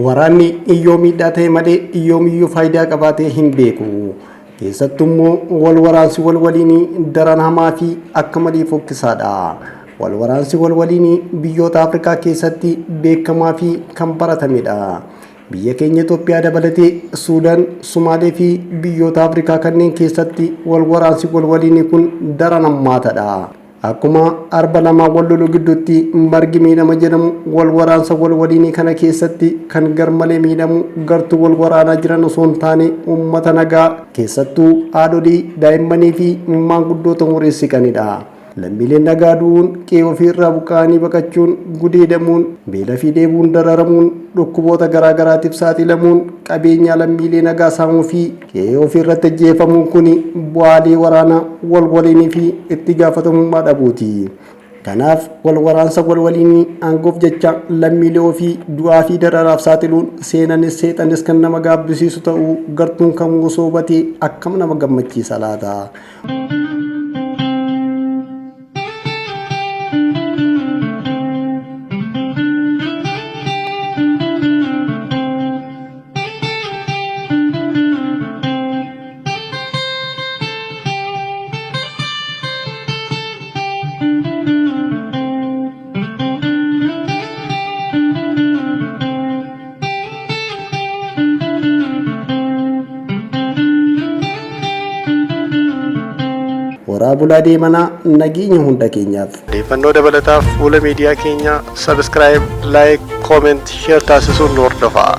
Waraanni yoo miidhaa ta'e malee yoomiyyuu faayidaa qabaatee hin beeku. Keessattuu immoo wal waraansi wal waliinii daran hamaa fi akka malee fokkisaadha. Wal waraansi wal waliinii biyyoota Afrikaa keessatti beekamaa fi kan baratamedha. Biyya keenya Itoophiyaa dabalatee Suudaan, Sumaalee fi biyyoota Afrikaa kanneen keessatti wal waraansi wal waliinii kun daran hammaataadha. Akkuma arba lamaan wal lolu gidduutti margi miidhama jedhamu, wal waraansa wal waliinii kana keessatti kan garmalee miidhamu gartuu wal waraanaa jiran osoo hin taane uummata nagaa, keessattuu haadholii, daa'immanii fi maanguddoota umurii siqanidha. Lammiileen nagaa du'uun, qe'ee ofii irraa buqqa'anii baqachuun, gudeedamuun, beela fi dheebuun dararamuun, dhukkuboota garaa garaatiif saaxilamuun, qabeenyaa lammiilee nagaa saamuu fi qe'ee ofii irratti ajjeefamuun kuni bu'aalee waraana wal waliinii fi itti gaafatamummaa dhabuuti. Kanaaf wal waraansa wal waliinii aangoof jecha lammiilee ofii du'aa fi dararaaf saaxiluun seenanis seexanis kan nama gaabbisiisu ta'uu gartuun kamuu osoo hubatee akkam nama gammachiisa laata? Horaa bulaa deemanaa, nageenya hunda keenyaaf. Odeeffannoo dabalataaf fuula miidiyaa keenyaa subscribe, like, comment, share taasisuun nu hordofaa.